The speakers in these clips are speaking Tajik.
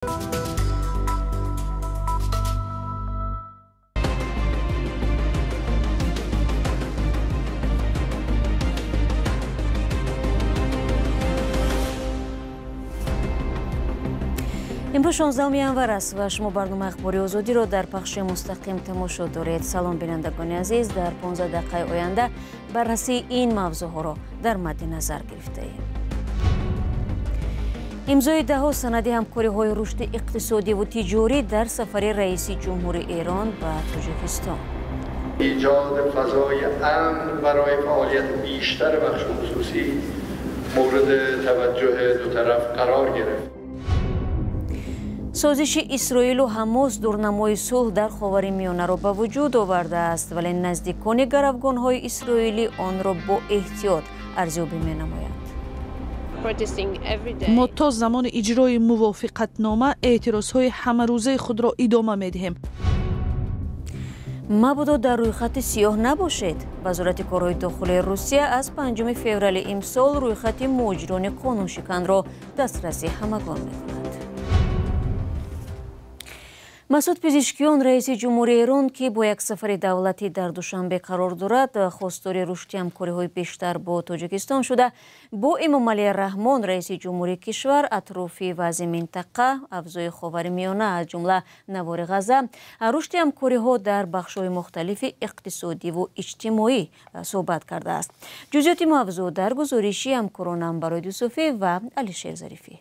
Имрӯз 16 январ аст ва шумо барномаи Ахбори Озодиро дар пахши мустақим тамошо доред. Салом, бинандагони азиз, дар 15 дақиқаи оянда баррасии ин мавзӯъҳоро дар мадди назар гирифтаем. Имзои даҳо санади ҳамкориҳои рушди иқтисодиву тиҷорӣ дар сафари раиси ҷумҳури Эрон ба Тоҷикистон. ایجاد فضای امن برای فعالیت بیشتر بخش خصوصی مورد توجه دو طرف قرار گرفت. Созиши Исроилу Ҳамос дурнамои сулҳ дар Ховари Миёнаро ба вуҷуд овардааст, вале наздикони гаравгонҳои исроилӣ онро бо эҳтиёт арзёбӣ менамоянд. Мо то замони иҷрои мувофиқатнома эътирозҳои ҳамарӯзаи худро идома медиҳем. Мабодо дар рӯйхати сиёҳ набошед. Вазорати корҳои дохилии Русия аз 5 феврали имсол рӯйхати муҳоҷирони қонуншиканро дастраси ҳамагон мекунад. Масуд Пизишкиён, раиси ҷумҳури Эрон, ки бо як сафари давлатӣ дар Душанбе қарор дорад, хостори рушди ҳамкориҳои бештар бо Тоҷикистон шуда, бо Эмомалӣ Раҳмон, раиси ҷумҳури кишвар, атрофи вазъи минтақа, авзои Ховари Миёна, аз ҷумла навори Ғаза, рушди ҳамкориҳо дар бахшҳои мухталифи иқтисодиву иҷтимоӣ суҳбат кардааст. Ҷузъиёти мавзӯъ дар гузориши ҳамкоронам Барои Юсуфӣ ва Алишер Зарифӣ.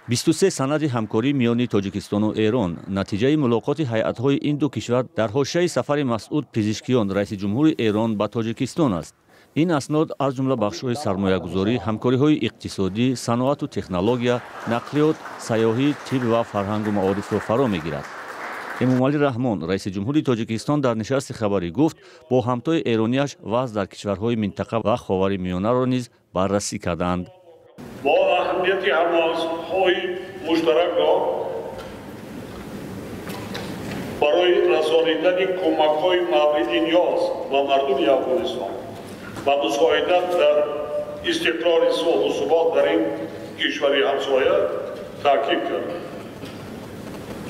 23 санади ҳамкорӣ миёни Тоҷикистону Эрон натиҷаи мулоқоти ҳайатҳои ин ду кишвар дар ҳошияи сафари Масъуд Пизишкиён, раиси ҷумҳури Эрон, ба Тоҷикистон аст. Ин аснод аз ҷумла бахшҳои сармоягузорӣ, ҳамкориҳои иқтисодӣ, саноату технология, нақлиёт, сайёҳӣ, тиб ва фарҳангу маорифро фаро мегирад. Эмомалӣ Раҳмон, раиси ҷумҳури Тоҷикистон, дар нишасти хабарӣ гуфт, бо ҳамтои эронияш вазъ дар кишварҳои минтақа ва Ховари Миёнаро низ баррасӣ карданд. Бо аҳамияти ҳамоҳангиҳои муштаракро барои расонидани кӯмакҳои мавриди ниёз ба мардуми Афғонистон ва мусоидат дар истиқрори сулҳу субот дар ин кишвари ҳамсоя таъкид кард.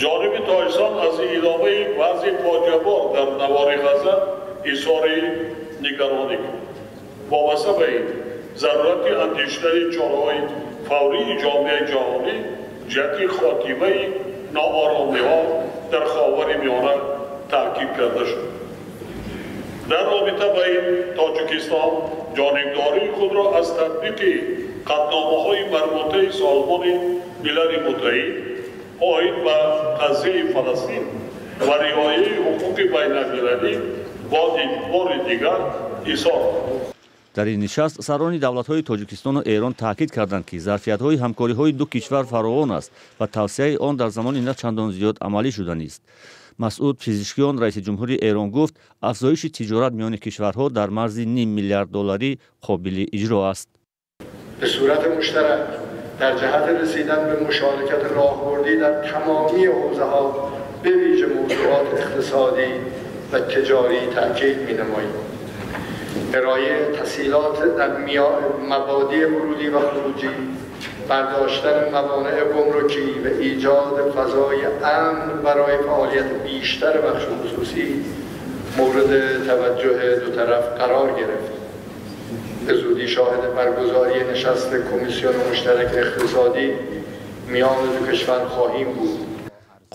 Ҷониби Тоҷикистон аз идомаи вазъи фоҷиабор дар навори Ғаза изҳори нигаронӣ кард. Вобаста ба ин зарурати андешидани чораҳои фаврии ҷомеаи ҷаҳонӣ ҷиҳати хотимаи нооромиҳо дар Ховари Миёна таъкид карда шуд. Дар робита ба ин Тоҷикистон ҷонибдории худро аз татбиқи қатъномаҳои марбутаи Созмони Милали Муттаҳид оид ба қазияи Фаластин ва риояи ҳуқуқи байналмилалӣ бори дигар изҳор кард. Дар ин нишаст сарони давлатҳои Тоҷикистону Эрон таъкид карданд, ки зарфиятҳои ҳамкориҳои ду кишвар фаровон аст ва тавсияи он дар замони на чандон зиёд амалӣ шуданист. Масъуд Пизишкиён, раиси ҷумҳури Эрон, гуфт, афзоиши тиҷорат миёни кишварҳо дар марзи ним миллиард долларӣ қобили иҷро аст. به صورت مشترک در جهت رسیدن به مشارکت راهبردی در تمامی حوزه‌ها به ویژه موضوعات اقتصادی و تجاری تاکید می‌نماییم. ارائه تسهیلات در مبادی ورودی و خروجی، برداشتن موانع گمرکی و ایجاد فضای امن برای فعالیت بیشتر بخش خصوصی مورد توجه دو طرف قرار گرفت. به زودی شاهد برگزاری نشست کمیسیون مشترک اقتصادی میان دو کشور خواهیم بود.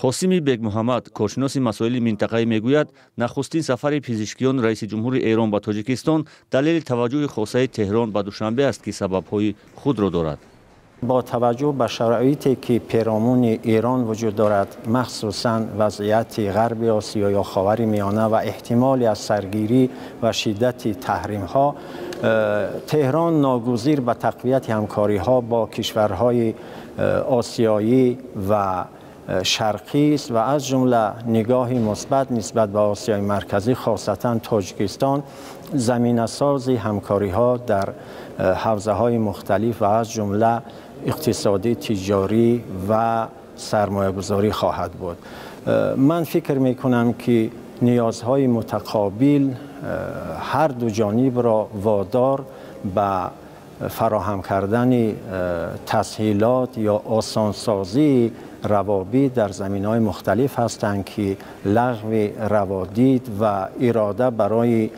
Қосими Бегмуҳаммад, коршиноси масоили минтақаӣ, мегӯяд, нахустин сафари Пизишкиён, раиси ҷумҳури Эрон, ба Тоҷикистон далели таваҷҷӯҳи хосаи Теҳрон ба Душанбе аст, ки сабабҳои худро дорад. Бо таваҷҷӯҳ ба шароите ки перомуни Эрон вуҷуд дорад, махсусан вазъияти ғарби Осиё ё Ховари Миёна ва эҳтимоли аз саргирӣ ва шиддати таҳримҳо, Теҳрон ногузир ба тақвияти ҳамкориҳо бо кишварҳои осиёӣ ва шарқӣ аст ва аз ҷумла нигоҳи мусбат нисбат ба Осиёи Марказӣ, хосатан Тоҷикистон, заминасози ҳамкориҳо дар ҳавзаҳои мухталиф ва аз ҷумла иқтисодӣ, тиҷорӣ ва сармоягузорӣ хоҳад буд. Ман фикр мекунам, ки ниёзҳои мутақобил ҳар ду ҷонибро водор ба фароҳам кардани тасҳилот ё осонсозии равобит дар заминаҳои мухталиф ҳастанд, ки лағви раводид ва ирода барои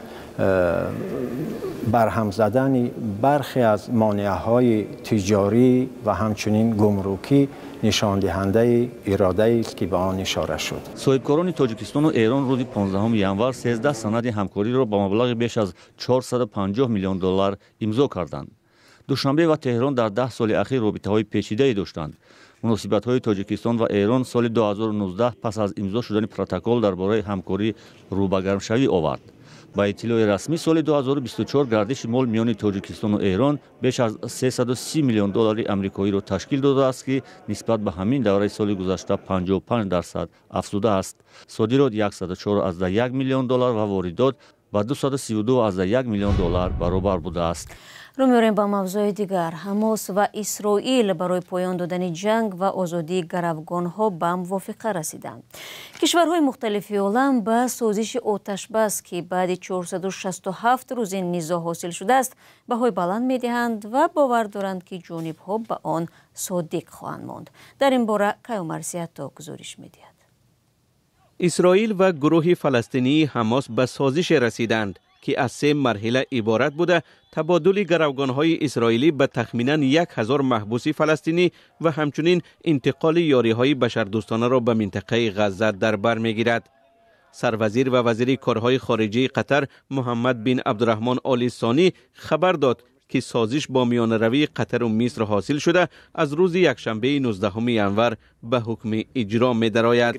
барҳам задани бархе аз монеаҳои тиҷорӣ ва ҳамчунин гумрукӣ нишондиҳандаи иродаест, ки ба он ишора шуд. Соҳибкорони Тоҷикистону Эрон рӯзи 15 январ 13 санади ҳамкориро ба маблағи беш аз 450 миллион доллар имзо карданд. Душанбе ва Теҳрон дар 10 соли ахир робитаҳои печидае доштанд. Муносибатҳои Тоҷикистон ва Эрон соли 2019 пас аз имзо шудани протокол дар бораи ҳамкорӣ рӯ ба гармшавӣ овард. Ба иттилои расмӣ, соли 2024 гардиши мол миёни Тоҷикистону Эрон беш аз 330 миллион доллари амрикоиро ташкил додааст, ки нисбат ба ҳамин давраи соли гузашта 55% афзудааст. Содирот 104,1 миллион доллар ва воридот ба 232,1 миллион доллар баробар будааст. Рӯ меорем ба мавзӯи дигар. Ҳамос ва Исроил барои поён додани ҷанг ва озодии гаравгонҳо ба мувофиқа расиданд. Кишварҳои мухталифи олам ба созиши оташбас, ки баъди 467 рӯзи низоъ ҳосил шудааст, баҳои баланд медиҳанд ва бовар доранд, ки ҷонибҳо ба он содиқ хоҳанд монд. Дар ин бора Каюмарс Сиато гузориш медиҳад. Исроил ва гурӯҳи фаластинии Ҳамос ба созише расиданд, ки аз се марҳила иборат буда, табодули гаравгонҳои исроилӣ ба тахминан 1000 маҳбуси фаластинӣ ва ҳамчунин интиқоли ёриҳои башардӯстонаро ба минтақаи Ғазза дар бар мегирад. Сарвазир ва вазири корҳои хориҷии Қатар Муҳаммад бин Абдураҳмон Оли Сонӣ хабар дод, ки созиш бо миёнаравии Қатару Миср ҳосил шуда, аз рӯзи якшанбеи 19 январ ба ҳукми иҷро медарояд.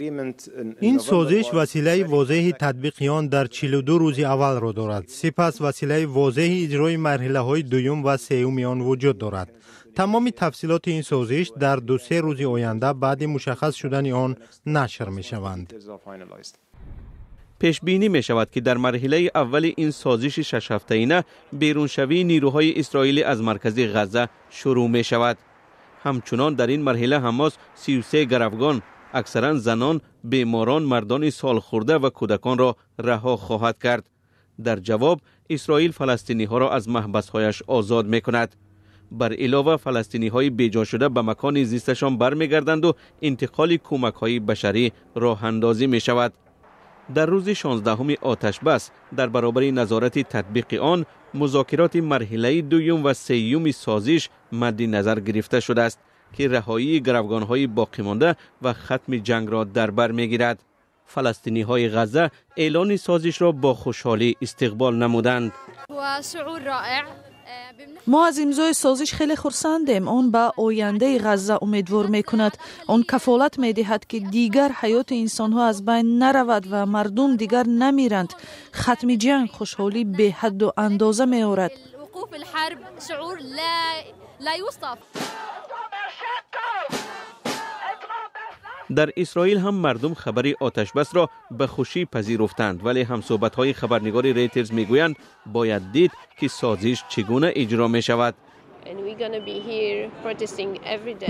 Ин созиш василаи возеҳи татбиқи он дар 42 рӯзи аввалро дорад. Сипас василаи возеҳи иҷрои марҳилаҳои дуюм ва сеюми он вуҷуд дорад. Тамоми тафсилоти ин созиш дар 2-се рӯзи оянда баъди мушаххас шудани он нашр мешаванд. Пешбинӣ мешавад, ки дар марҳилаи аввали ин созиши шашҳафтаина беруншавии нирӯҳои исроилӣ аз маркази Ғазза шурӯъ мешавад. Ҳамчунон дар ин марҳила Ҳамос 33 гаравгон, аксаран занон, беморон, мардони солхӯрда ва кӯдаконро раҳо хоҳад кард. Дар ҷавоб Исроил фаластиниҳоро аз маҳбасҳояш озод мекунад. Бар илова, фаластиниҳои беҷо шуда ба макони зисташон бармегарданду интиқоли кӯмакҳои башарӣ роҳандозӣ мешавад. Дар рӯзи 16-уми оташбас дар баробари назорати татбиқи он музокироти марҳилаи дуюм ва сеюми созиш мадди назар гирифта шудааст, ки раҳоии гаравгонҳои боқимонда ва хатми ҷангро дар бар мегирад. Фаластиниҳои Ғазза эълони созишро бо хушҳолӣ истиқбол намуданд. Мо аз имзои созиш хеле хурсандем. Он ба ояндаи Ғазза умедвор мекунад. Он кафолат медиҳад, ки дигар ҳаёти инсонҳо аз байн наравад ва мардум дигар намиранд. Хатми ҷанг хушҳолӣ беҳадду андоза меорад. Дар Исроил ҳам мардум хабари оташбасро ба хушӣ пазируфтанд, вале ҳамсӯҳбатҳои хабарнигори Рейтерз мегӯянд, бояд дид, ки созиш чӣ гуна иҷро мешавад.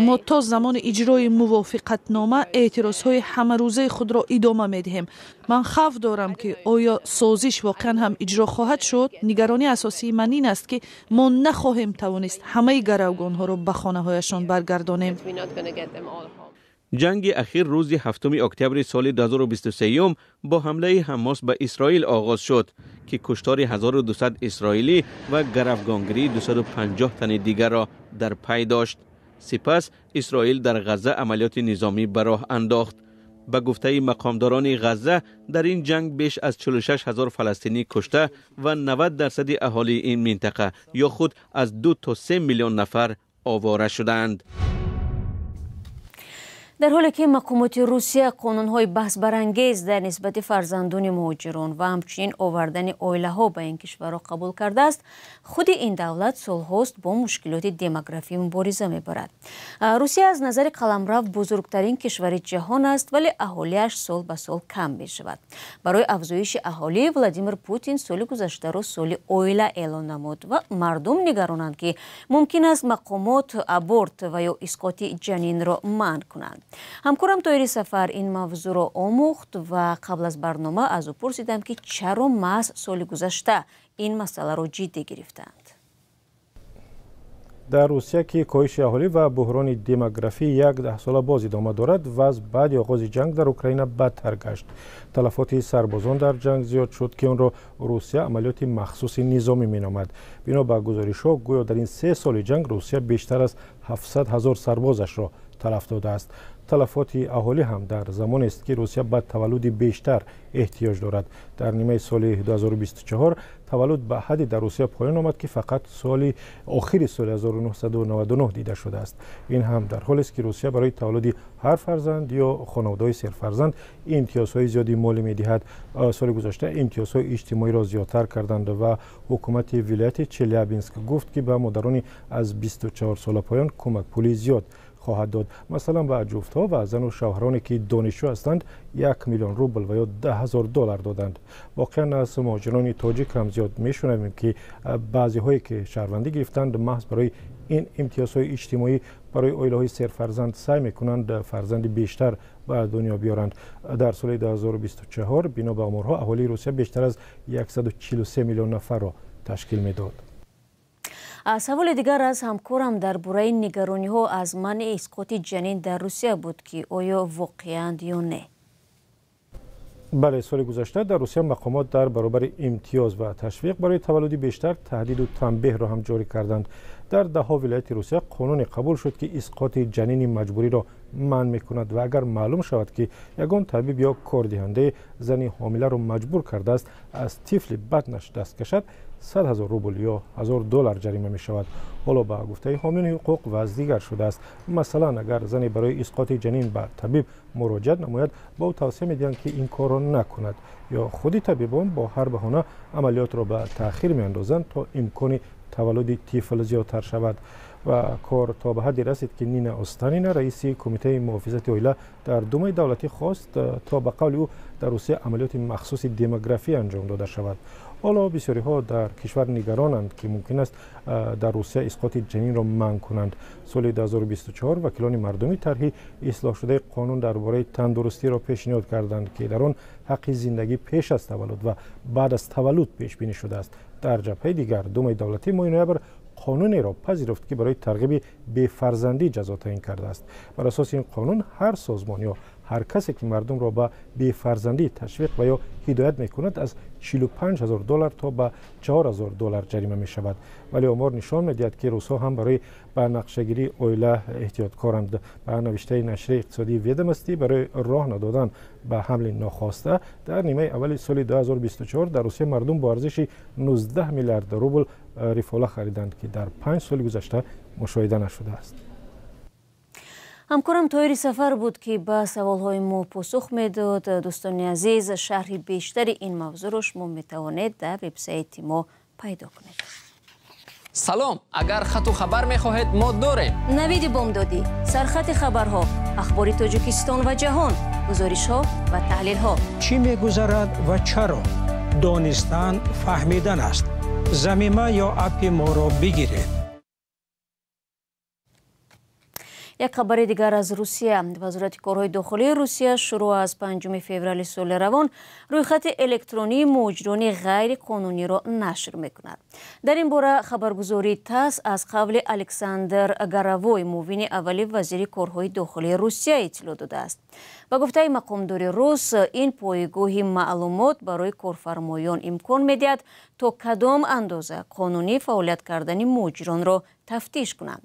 Мо то замони иҷрои мувофиқатнома эътирозҳои ҳамарӯзаи худро идома медиҳем. Ман хавф дорам, ки оё созиш воқеан ҳам иҷро хоҳад шуд. Нигаронии асосии ман ин аст, ки мо нахоҳем тавонист ҳамаи гаравгонҳоро ба хонаҳояшон баргардонем. Ҷанги ахир рӯзи 7 октябри соли 2023 бо ҳамлаи Ҳамос ба Исроил оғоз шуд, ки куштори 1200 исроилӣ ва гаравгонгирии 250 тани дигарро дар пай дошт. Сипас Исроил дар Ғазза амалиёти низомӣ ба роҳ андохт. Ба гуфтаи мақомдорони Ғазза, дар ин ҷанг беш аз 46 ҳазор фаластинӣ кушта ва 90% аҳолии ин минтақа ё худ аз 2 то 3 миллион нафар овора шудаанд. Дар ҳоле ки мақомоти Русия қонунҳои баҳсбарангез дар нисбати фарзандони муҳоҷирон ва ҳамчунин овардани оилаҳо ба ин кишварро қабул кардааст, худи ин давлат солҳост бо мушкилоти демографӣ мубориза мебарад. Русия аз назари қаламрав бузургтарин кишвари ҷаҳон аст, вале аҳолиаш сол ба сол кам мешавад. Барои афзоиши аҳолӣ Владимир Путин соли гузаштаро соли оила эълон намуд ва мардум нигаронанд, ки мумкин аст мақомот аборт ва ё исқоти ҷанинро манъ кунанд. Ҳамкорам Тоҳири Сафар ин мавзӯъро омӯхт ва қабл аз барнома аз ӯ пурсидам, ки чаро маҳз соли гузашта ин масъаларо ҷиддӣ гирифтаанд. Дар Русия, ки коҳиши аҳолӣ ва буҳрони демографӣ як даҳсола боз идома дорад, вазъ баъди оғози ҷанг дар Украина бадтар гашт. Талафоти сарбозон дар ҷанг зиёд шуд, ки онро Русия амалиёти махсуси низомӣ меномад. Бино ба гузоришҳо, гӯё дар ин 3 соли ҷанг Русия бештар аз 700 ҳазор сарбозашро талаф додааст. Талафоти аҳолӣ ҳам дар замонест, ки Русия ба таваллуди бештар эҳтиёҷ дорад. Дар нимаи соли 2024 таваллуд ба ҳадде дар Русия поён омад, ки фақат соли охири соли 1999 дида шудааст. Ин ҳам дар ҳолест, ки Русия барои таваллуди ҳар фарзанд ё хонаводаҳои серфарзанд имтиёзҳои зиёди молӣ медиҳад. Соли гузашта имтиёзҳои иҷтимоиро зиёдтар карданд ва ҳукумати вилояти Челябинск гуфт, ки ба модарони аз 24 сола поён кӯмакпули зиёд хоҳад дод. Масалан, ба ҷуфтҳо ва зану шавҳароне, ки донишҷӯ ҳастанд, 1 миллион рубл ва ё 10 000 доллар доданд. Воқеан, аз муҳоҷирони тоҷик ҳам зиёд мешунавем, ки баъзеҳое, ки шаҳрвандӣ гирифтанд, маҳз барои ин имтиёзҳои иҷтимоӣ барои оилаҳои серфарзанд саъй мекунанд фарзанди бештар ба дунё биёранд. Дар соли 2024, бино ба оморҳо, аҳолии Русия бештар аз 143 миллион нафарро ташкил медод. Саволи дигар аз ҳамкорам дар бораи нигарониҳо аз манъи исқоти ҷанин дар Русия буд, ки оё воқеанд ё не. Бале, соли гузашта дар Русия мақомот дар баробари имтиёз ва ташвиқ барои таваллуди бештар таҳдиду танбеҳро ҳам ҷорӣ карданд. Дар даҳҳо вилояти Русия қонуне қабул шуд, ки исқоти ҷанини маҷбуриро манъ мекунад ва агар маълум шавад, ки ягон табиб ё кордиҳандаи зани ҳомиларо маҷбур кардааст аз тифли батнаш даст кашад, 100 000 рубл ё 1000 доллар ҷарима мешавад. Ҳоло, ба гуфтаи ҳомиёни ҳуқуқ, вазъ дигар шудааст. Масалан, агар зане барои исқоти ҷанин ба табиб муроҷиат намояд, ба ӯ тавсия медиҳанд, ки ин корро накунад, ё худи табибон бо ҳар баҳона амалиётро ба таъхир меандозанд, то имкони таваллуди тифл зиёдтар шавад. Ва кор то ба ҳадде расид, ки Нина Останина, раиси кумитаи муҳофизати оила дар Думаи давлатӣ, хост, то ба қавли ӯ дар Русия амалиёти махсуси демографӣ анҷом дода шавад. Ҳоло бисёриҳо дар кишвар нигаронанд, ки мумкин аст дар Русия исқоти ҷанинро манъ кунанд. Соли 2024 вакилони мардумӣ тарҳи ислоҳшудаи қонун дар бораи тандурустиро пешниҳод карданд, ки дар он ҳаққи зиндагӣ пеш аз таваллуд ва баъд аз таваллуд пешбинӣ шудааст. Дар ҷабҳаи дигар, Думаи давлатӣ моҳи ноябр қонунеро пазируфт, ки барои тарғиби бефарзандӣ ҷазо таъин кардааст. Бар асоси ин қонун, ҳар созмон ё ҳар касе, ки мардумро ба бефарзандӣ ташвиқ ва ё ҳидоят мекунад, аз 45 ҳазор доллар то ба 4 ҳазор доллар ҷарима мешавад. Вале омор нишон медиҳад, ки русҳо ҳам барои ба нақшагирии оила эҳтиёткоранд. Ба навиштаи нашрияи иқтисодии «Ведомости», барои роҳ надодан ба ҳамли нохоста дар нимаи аввали соли 2024 дар Русия мардум бо арзиши 19 миллиард рубл рифола хариданд, ки дар 5 соли гузашта мушоҳида нашудааст. Ҳамкорам Тоҳири Сафар буд, ки ба саволҳои мо посух медод. Дӯстони азиз, шарҳи бештари ин мавзӯъро шумо метавонед дар вебсайти мо пайдо кунед. Салом, агар хату хабар мехоҳед, мо дорем. Навиди бомдодӣ, сархати хабарҳо, ахбори Тоҷикистон ва ҷаҳон, гузоришҳо ва таҳлилҳо. Чӣ мегузарад ва чаро? Донистан фаҳмидан аст. Замима ё аппи моро бигиред. Як хабари дигар аз Русия. Вазорати корҳои дохилии Русия шурӯъ аз 5 феврали соли равон рӯйхати электронии муҳоҷирони ғайриқонуниро нашр мекунад. Дар ин бора хабаргузории ТАСС аз қавли Александр Горовой, муовини аввали вазири корҳои дохилии Русия, иттилоъ додааст. Ба гуфтаи мақомдори рус, ин пойгоҳи маълумот барои корфармоён имкон медиҳад, то кадом андоза қонунӣ фаъолият кардани муҳоҷиронро тафтиш кунанд.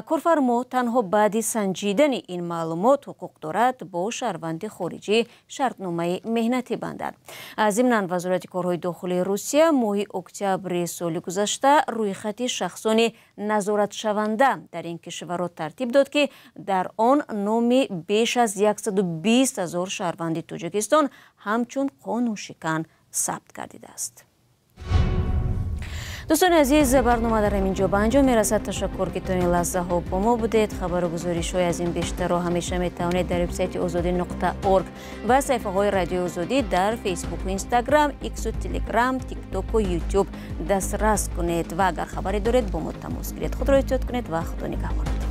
Корфармо танҳо баъди санҷидани ин маълумот ҳуқуқ дорад бо шаҳрванди хориҷӣ шартномаи меҳнатӣ бандад. Зимнан, Вазорати корҳои дохилии Русия моҳи октябри соли гузашта рӯйхати шахсони назоратшаванда дар ин кишварро тартиб дод, ки дар он номи беш аз 120 ҳазор шаҳрванди Тоҷикистон ҳамчун қонуншикан сабт гардидааст. Дӯстони азиз, барнома дар ҳамин ҷо ба анҷом мерасад. Ташаккур, ки то ин лаҳзаҳо бо мо будед. Хабару гузоришҳои аз ин бештарро ҳамеша метавонед дар вебсайти озодӣ.org ва саҳифаҳои Радиои Озодӣ дар Фейсбуку, Инстаграм, Иксу, Телеграм, Тиктоку, Ютуб дастрас кунед ва агар хабаре доред, бо мо тамос гиред. Худро эҳтиёт кунед ва Худо нигаҳбонатон.